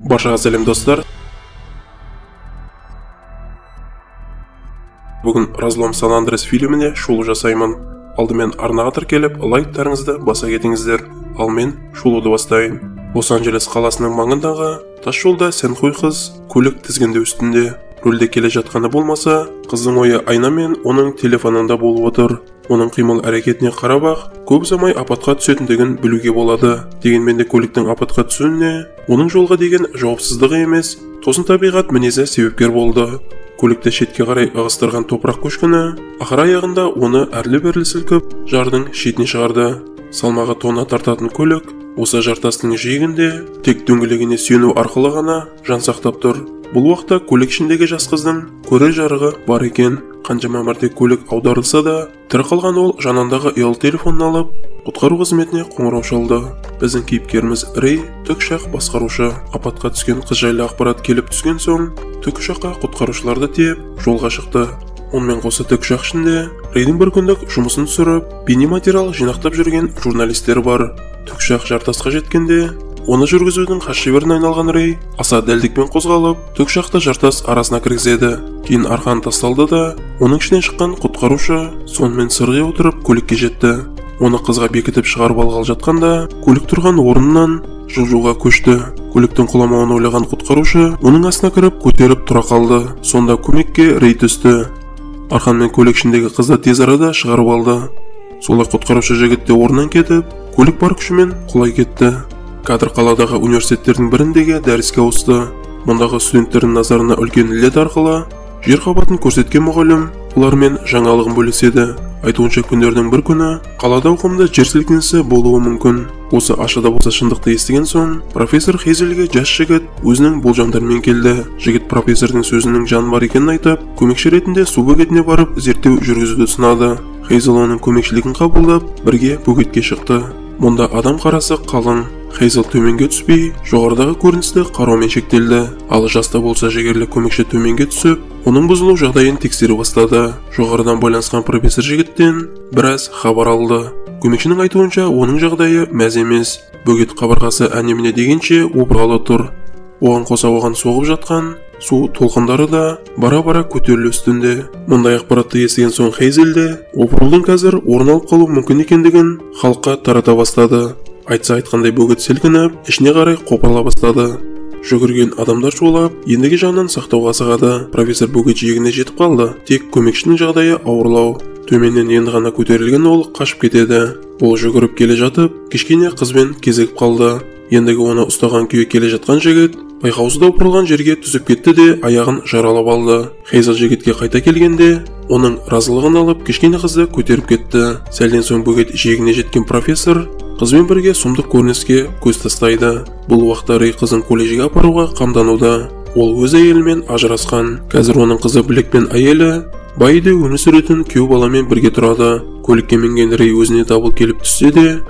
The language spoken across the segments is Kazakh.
Баршаға сәлем достар. Бүгін Разлом Сан Андреас фильміне шолу жасаймын. Алдымен арнаға тіркеліп, лайктарыңызды баса кетіңіздер. Ал мен шолуды бастайын. Лос-Анджелес қаласының маңындағы тас жолда сәнқой қыз көлік тізгіндеу үстінде. Рөлде келе жатқаны болмаса, қыздың ойы айна мен оның телефонында болып отыр. Оның қимыл әрекетіне қарап-ақ, көп ұзамай апатқа түсетіндігін білуге болады. Дегенмен де көліктің апатқа түсуіне оның жолға деген жауапсыздығы емес, тосын табиғат мінезі себепкер болды. Көлікті шетке қарай ығыстырған топырақ көшкіні ақыр аяғында оны әрлі-берлі сілкіп, жардың шетіне шығарды. Салмағы тонна тартатын көлік осы жартастың жиегінде тек дөңгелегіне сүйену арқылы ғана жан сақтап тұр. Бұл уақытта көлік ішіндегі жас қыздың көрер жарығы бар екен. Қаншама мәрте көлік аударылса да, тірі қалған ол жанындағы ұялы телефонын алып, құтқару қызметіне қоңырау шалды. Біздің кейіпкеріміз Рей тікұшақ басқарушы. Апатқа түскен қыз жайлы ақпарат келіп түскен соң, тікұшаққа құтқарушыларды тиеп, жолға шықты. Онымен қоса тікұшақ ішінде Рейдің бір күндік жұмысын түсіріп, бейнематериал жинақтап жүрген журналистер бар. Тікұшақ жартасқа жеткенде, оны жүргізудің хас шеберіне айналған Рей аса дәлдікпен қозғалып, тікұшақты жартас арасына кіргізеді. Кейін арқан тасталды да, оның ішінен шыққан құтқарушы сонымен сырғи отырып көлікке жетті. Оны қызға бекітіп шығарып алғалы жатқанда, көлік тұрған орнынан жылжуға көшті. Көліктің құламауын ойлаған құтқарушы оның астына кіріп көтеріп тұра қалды. Сонда көмекке Рей түсті. Арқанмен көлік ішіндегі қызды тез арада шығарып алды. Солай құтқарушы жігіт те орнынан кетіп, көлік бар күшімен құлай кетті. Кадр қаладағы университеттердің біріндегі дәріске ауысты. Мұндағы студенттердің назарына үлкен лед арқылы жер қабатын көрсеткен мұғалім олармен жаңалығын бөліседі. Айтуынша күндердің бір күні қалада ауқымды жер сілкінісі болуы мүмкін. Осы ашыда болса шындықты естіген соң, профессор Хейзелге жас жігіт өзінің болжамдарымен келді. Жігіт профессордың сөзінің жаны бар екенін айтып, көмекші ретінде су бөгетіне барып зерттеу жүргізуді ұсынады. Хейзел оның көмекшілігін қабылдап, бірге бөгетке шықты. Мұнда адам қарасы қалың. Хейзел төменге түспей, жоғарыдағы көріністі қараумен шектелді. Ал жаста болса жігерлі көмекші төменге түсіп, оның бұзылу жағдайын тексере бастады. Жоғарыдан байланысқан профессор жігіттен біраз хабар алды. Көмекшінің айтуынша, оның жағдайы мәз емес. Бөгет қабырғасы әне-міне дегенше опырғалы тұр. Оған қоса оған соғып жатқан су толқындары да бара-бара көтерілу үстінде. Мұндай ақпаратты естіген соң Хейзел де опырылудың қазір орын алып қалуы мүмкін екендігін халыққа тарата бастады. Айтса айтқандай бөгет селкініп, ішіне қарай қопарыла бастады. Жүгірген адамдар шулап, ендігі жағынан сақтауға асығады. Профессор бөгет жиегіне жетіп қалды. Тек көмекшінің жағдайы ауырлау. Төменнен енді ғана көтерілген ол қашып кетеді. Ол жүгіріп келе жатып, кішкене қызбен кезігіп қалды. Ендігі оны ұстаған күйі келе жатқан жігіт байқаусызда опырылған жерге түсіп кетті де аяғын жаралап алды. Хейзел жігітке қайта келгенде, оның разылығын алып, кішкене қызды көтеріп кетті. Сәлден соң бөгет жиегіне жеткен профессор қызбен бірге сұмдық көрініске көз тастайды. Бұл уақытта Рей қызын колледжге апаруға қамдануда. Ол өз әйелімен ажырасқан. Қазір оның қызы Блек пен әйелі бай үйде өмір сүретін күйеу баламен бірге тұрады. Көлікке мінген Рей өзіне дабыл келіп түссе де,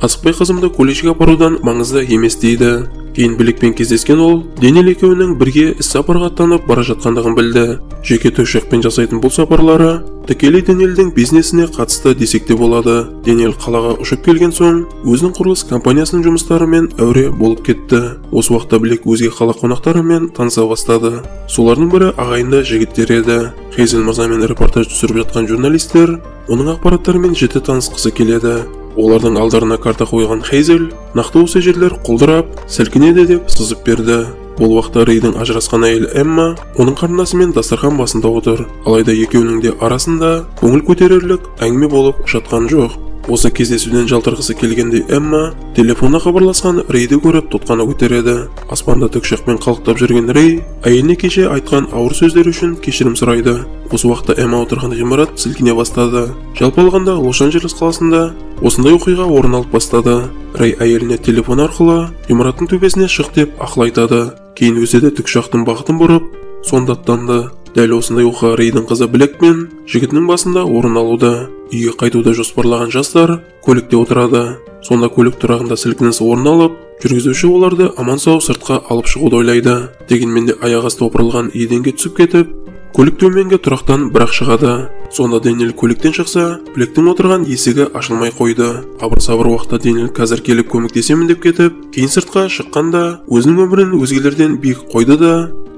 асықпай қызымды колледжге апарудан маңызды емес дейді. Кейін Блекпен кездескен ол Дэниел екеуінің бірге іс-сапарға аттанып бара жатқандығын білді. Жеке тікұшақпен жасайтын бұл сапарлары тікелей Дэниелдің бизнесіне қатысты десек те болады. Дэниел қалаға ұшып келген соң өзінің құрылыс компаниясының жұмыстарымен әуре болып кетті. Осы уақытта Блек өзге қала қонақтарымен таныса бастады. Солардың бірі ағайынды жігіттер еді. Хейзел мырзамен репортаж түсіріп жатқан журналистер оның ақпараттарымен жіті танысқысы келеді. Олардың алдарына карта қойған Хейзел нақты осы жерлер құлдырап, сілкінеді деп сызып берді. Бұл уақытта Рейдің ажырасқан әйелі Эмма оның қарындасымен дастархан басында отыр. Алайда екеуінің де арасында көңіл көтерерлік әңгіме болып жатқан жоқ. Осы кездесуден жалтарғысы келгендей Эмма телефонына хабарласқан Рейді көріп тұтқаны көтереді. Аспанда тікұшақпен қалықтап жүрген Рей әйеліне кеше айтқан ауыр сөздері үшін кешірім сұрайды. Осы уақытта Эмма отырған ғимарат сілкіне бастады. Жалпы алғанда Лос-Анджелес қаласында осындай оқиға орын алып бастады. Рей әйеліне телефон арқылы ғимараттың төбесіне шық деп ақыл айтады. Кейін өзі де тікұшақтың бағытын бұрып, сонда аттанды. Дәл осындай оқиға Рейдің қызы Блек пен жігітінің басында орын алуда. Үйге қайтуды жоспарлаған жастар көлікте отырады. Сонда көлік тұрағында сілкініс орын алып, жүргізуші оларды аман-сау сыртқа алып шығуды ойлайды. Дегенмен де аяқ асты опырылған еденге түсіп кетіп, Көлік төменгі тұрақтан бірақ шығады. Сонда Дэниел көліктен шықса, Блектің отырған есігі ашылмай қойды. Абыр-сабыр уақытта Дэниел қазір келіп көмектесемін деп кетіп, кейін сыртқа шыққанда өзінің өмірін өзгелерден биік қойды да,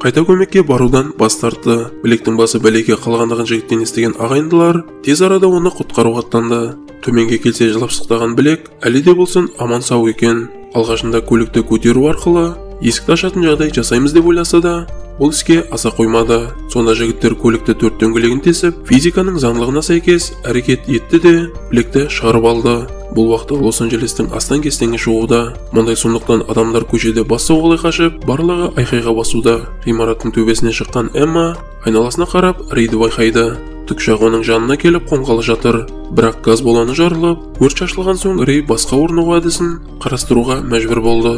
қайта көмекке барудан бас тартты. Блектің басы бәлеге қалғандығын жігіттен естіген ағайындылар тез арада оны құтқаруға аттанды. Төменге келсе жылап сықтаған Блек әлі де болсын аман сау екен. Алғашында көлікті көтеру арқылы есікті ашатын жағдай жасаймыз деп ойласа да, бұл іске аса қоймады. Сонда жігіттер көлікті төрт дөңгелегін тесіп, физиканың заңдылығына сәйкес әрекет етті де, Блекті шығарып алды. Бұл уақытта Лос-Анджелестің астан-кестеңі шығуда. Мұндай сұмдықтан адамдар көшеде бас сауғалай қашып, барлығы айқайға басуда. Ғимараттың төбесіне шыққан Эмма айналасына қарап, Рейді байқайды. Тікұшақ оның жанына келіп қонғалы жатыр. Бірақ газ баллоны жарылып, өрт шашылған соң Рей басқа орнығу әдісін қарастыруға мәжбүр болды.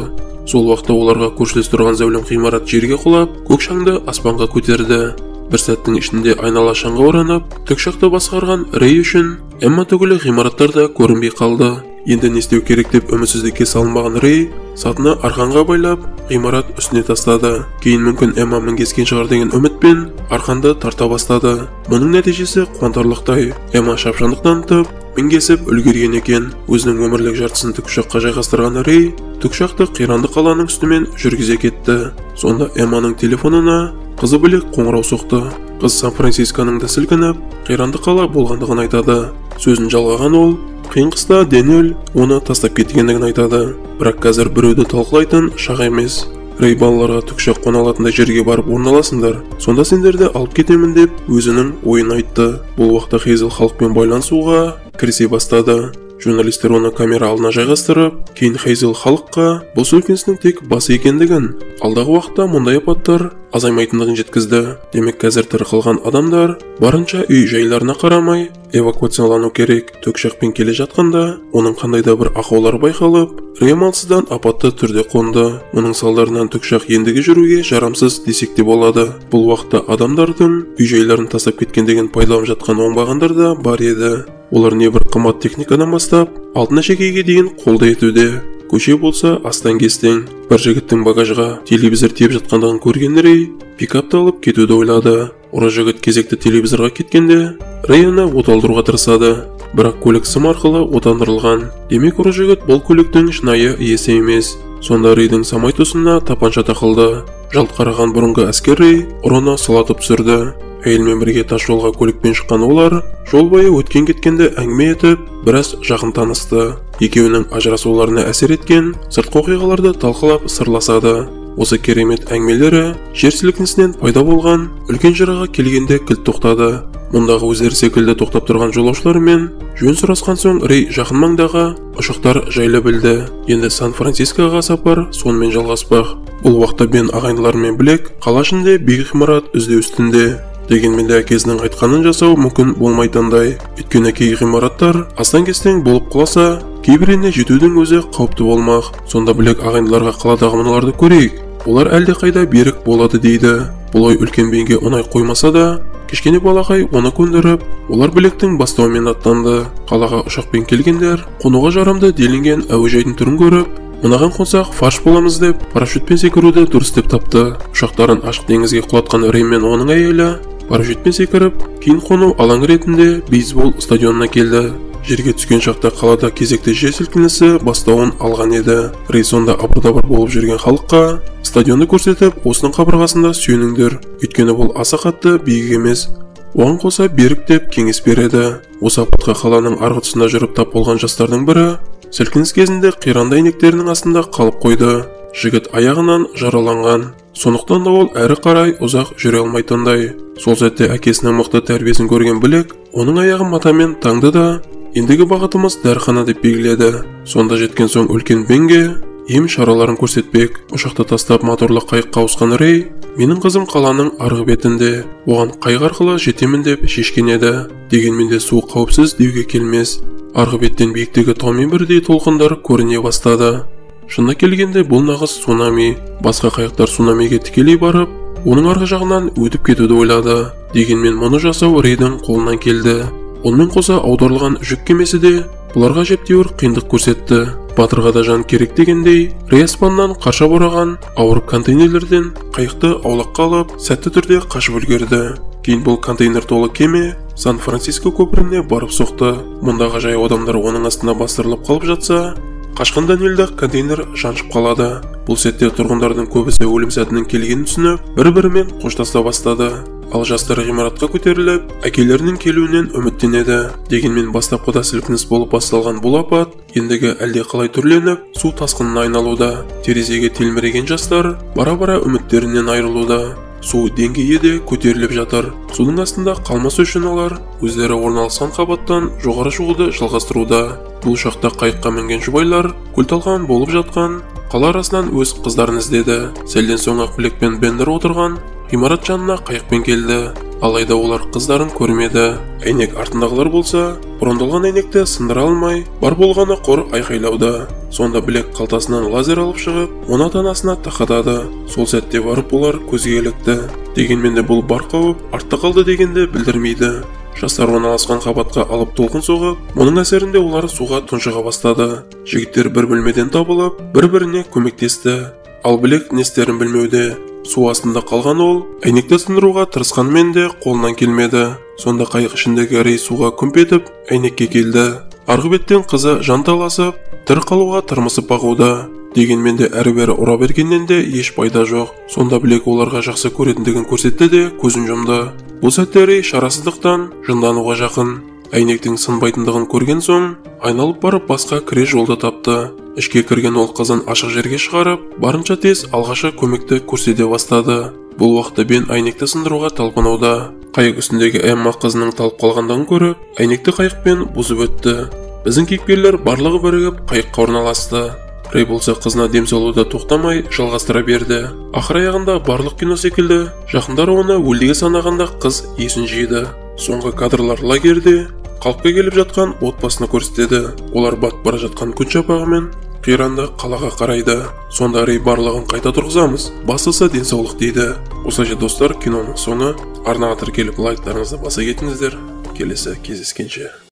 Сол уақытта оларға көршілес тұрған зәулім ғимарат жерге құлап, көк шаңды аспанға көтерді. Бір сәттің ішінде айнала шаңға оранып, тікұшақты басқарған Рей үшін Эмма түгілі ғимараттар да көрінбей қалды. Енді не істеу керек деп үмітсіздікке салынбаған Рей сатыны арқанға байлап, ғимарат үстіне тастады. Кейін мүмкін Эмма мінгескен шығар деген үмітпен арқанды тарта бастады. Мұның нәтижесі қуантарлықтай. Эмма шапшаңдық танытып, мінгесіп үлгерген екен. Өзінің өмірлік жартысын тікұшаққа жайғастырған Рей тікұшақты қиранды қаланың үстімен жүргізе кетті. Сонда Эмманың телефонына қызы Блек қоңырау соқты. Қыз Сан-Францисконың да сілкініп, қиранды қала болғандығын айтады. Сөзін жалғаған ол, қиын қыста Дэниел оны тастап кеткендігін айтады. Бірақ қазір біреуді талқылайтын шақ емес. Рей балаларға тікұшақ қона алатындай жерге барып орналасыңдар, сонда сендерді алып кетемін деп өзінің ойын айтты. Бұл уақытта Хейзел халықпен байланысуға кірісе бастады. Журналистер оны камера алдына жайғастырып, кейін Хейзел халыққа бұл сілкіністің тек басы екендігін, алдағы уақытта мұндай апаттар азаймайтындығын жеткізді. Демек, қазір тірі қалған адамдар барынша үй жайларына қарамай эвакуациялану керек. Тікұшақпен келе жатқанда оның қандай да бір ақаулары байқалып, Рей амалсыздан апатты түрде қонды. Мұның салдарынан тікұшақ ендігі жүруге жарамсыз десек те болады. Бұл уақытта адамдардың үй жайларын тастап кеткендігін пайдаланып жатқан оңбағандар да бар еді. Олар небір қымбат техникадан бастап, алтын әшекейге дейін қолда етуде. Көше болса астан-кестең. Бір жігіттің багажға телевизор тиеп жатқандығын көрген Рей пикапты алып кетуді ойлады. Ұры жігіт кезекті телевизорға кеткенде Рей оны оталдыруға тырысады. Бірақ көлік сым арқылы отандырылған. Демек, ұры жігіт бұл көліктің шынайы иесі емес. Сонда Рейдің самай тұсына тапанша тақылды. Жалт қараған бұрынғы әскер Рей ұрыны сұлатып түсірді. Әйелмен бірге тас жолға көлікпен шыққан олар жол бойы өткен-кеткенді әңгіме етіп, біраз жақын танысты. Екеуінің ажырасуларына әсер еткен сыртқы оқиғаларды талқылап сырласады. Осы керемет әңгімелері жер сілкінісінен пайда болған үлкен жыраға келгенде кілт тоқтады. Мұндағы өздері секілді тоқтап тұрған жолаушылармен жөн сұрасқан соң Рей жақын маңдағы ұшақтар жайлы білді. Енді Сан-Францискоға сапар сонымен жалғаспақ. Бұл уақытта Бен ағайындыларымен Блек қала ішінде биік ғимарат іздеу үстінде. Дегенмен де әкесінің айтқанын жасау мүмкін болмайтындай. Өйткені кей ғимараттар астан-кестең болып құласа, кейбіріне жетудің өзі қауіпті болмақ. Сонда Блек ағайындыларға қаладағы мыналарды көрейік, олар әлде қайда берік болады дейді. Бұл ой үлкен Бенге ұнай қоймаса да, кішкене балақай оны көндіріп, олар Блектің бастауымен аттанды. Қалаға ұшақпен келгендер қонуға жарамды делінген әуежайдың түрін көріп, мынаған қонсақ фарш боламыз деп парашютпен секіруді дұрыс деп тапты. Ұшақтарын ашық теңізге құлатқан Рей мен оның әйелі парашютпен секіріп, кейін қону алаңы ретінде бейсбол стадионына келді. Жерге түскен шақта қалада кезекті жер сілкінісі бастауын алған еді. Рей сонда абыр-дабыр болып жүрген халыққа стадионды көрсетіп, осының қабырғасында сүйеніңдер, өйткені бұл аса қатты биік емес, оған қоса берік деп кеңес береді. Осы апатқа қаланың арғы тұсында жүріп тап болған жастардың бірі сілкініс кезінде қиранды әйнектерінің астында қалып қойды. Жігіт аяғынан жараланған, сондықтан да ол әрі қарай ұзақ жүре алмайтындай. Сол сәтте әкесінің мықты тәрбиесін көрген Блек оның аяғын матамен таңды да, ендігі бағытымыз дәріхана деп белгіледі. Сонда жеткен соң үлкен Бенге ем шараларын көрсетпек. Ұшақты тастап моторлы қайыққа ауысқан Рей, менің қызым қаланың арғы бетінде, оған қайық арқылы жетемін деп шешкен еді. Дегенмен де су қауіпсіз деуге келмес. Арғы беттен биіктігі таумен бірдей толқындар көріне бастады. Шынына келгенде бұл нағыз цунами. Басқа қайықтар цунамиге тікелей барып, оның арғы жағынан өтіп кетуді ойлады. Дегенмен мұны жасау Рейдің қолынан келді. Онымен қоса аударылған жүк кемесі де бұларға әжептәуір қиындық көрсетті. Батырға да жан керек дегендей, Рей аспаннан қарша бораған ауыр контейнерлерден қайықты аулаққа алып, сәтті түрде қашып үлгерді. Кейін бұл контейнер толы кеме Сан-Франциско көпіріне барып соқты. Мұндағы жаяу адамдар оның астына бастырылып қалып жатса, қашқан Даниэлді контейнер жаншып қалады. Бұл сәтте тұрғындардың көбісі өлім сәтінің келгенін түсініп, бір-бірімен қоштаса бастады. Ал жастар ғимаратқа көтеріліп, әкелерінің келуінен үміттенеді. Дегенмен бастапқыда сілкініс болып басталған бұл апат ендігі әлде қалай түрленіп, су тасқынына айналуда. Терезеге телміреген жастар бара-бара үміттерінен айырылуда. Су деңгейі де көтеріліп жатыр. Судың астында қалмас үшін олар өздері орналасқан қабаттан жоғары шығуды жалғастыруда. Бұл шақта қайыққа мінген жұбайлар күл-талқан болып жатқан қала арасынан өз қыздарын іздеді. Сәлден соң ақ Блек пен Бендер отырған ғимарат жанына қайықпен келді. Алайда олар қыздарын көрмеді. Әйнек артындағылар болса, брондалған әйнекті сындыра алмай, бар болғаны құр айқайлауда. Сонда Блек қалтасынан лазер алып шығып, оны ата-анасына тақатады. Сол сәтте барып олар көзге ілікті. Дегенмен де бұл бар қауіп артта қалды дегенді білдірмейді. Жастар орналасқан қабатқа алып толқын соғып, мұның әсерінде олар суға тұншыға бастады. Жігіттер бір бөлмеден табылып, бір-біріне көмектесті. Ал Блек не істерін білмеуде. Су астында қалған ол әйнекті сындыруға тырысқанымен де қолынан келмеді. Сонда қайық ішіндегі Рей суға күмп етіп, әйнекке келді. Арғы беттен қызы жанталасып, тірі қалуға тырмысып бағуда. Дегенмен де әрі-бері ұра бергеннен де еш пайда жоқ. Сонда Блек оларға жақсы көретіндігін көрсетті де көзін жұмды. Бұл сәтте Рей шарасыздықтан жындануға жақын. Әйнектің сынбайтындығын көрген соң, айналып барып басқа кіре жолды тапты. Ішке кірген ол қызын ашық жерге шығарып, барынша тез алғашқы көмекті көрсете бастады. Бұл уақытта Бен әйнекті сындыруға талпынуда. Қайық үстіндегі Эмма қызының талып қалғандығын көріп, әйнекті қайықпен бұзып өтті. Біздің кейіпкерлер барлығы бірігіп қайыққа орналасты. Рей болса қызына дем салуды тоқтамай жалғастыра берді. Ақыр аяғында барлық кино секілді жақындары оны өлдіге санағанда қыз есін жиды. Соңғы кадрлар лагерде қалыпқа келіп жатқан отбасыны көрсетеді. Олар батып бара жатқан күн шапағымен қиранды қалаға қарайды. Сонда Рей барлығын қайта тұрғызамыз, бастысы денсаулық дейді. Осылайша достар, киноның соңы. Арнаға тіркеліп лайктарыңызды баса кетіңіздер. Келесі кездескенше.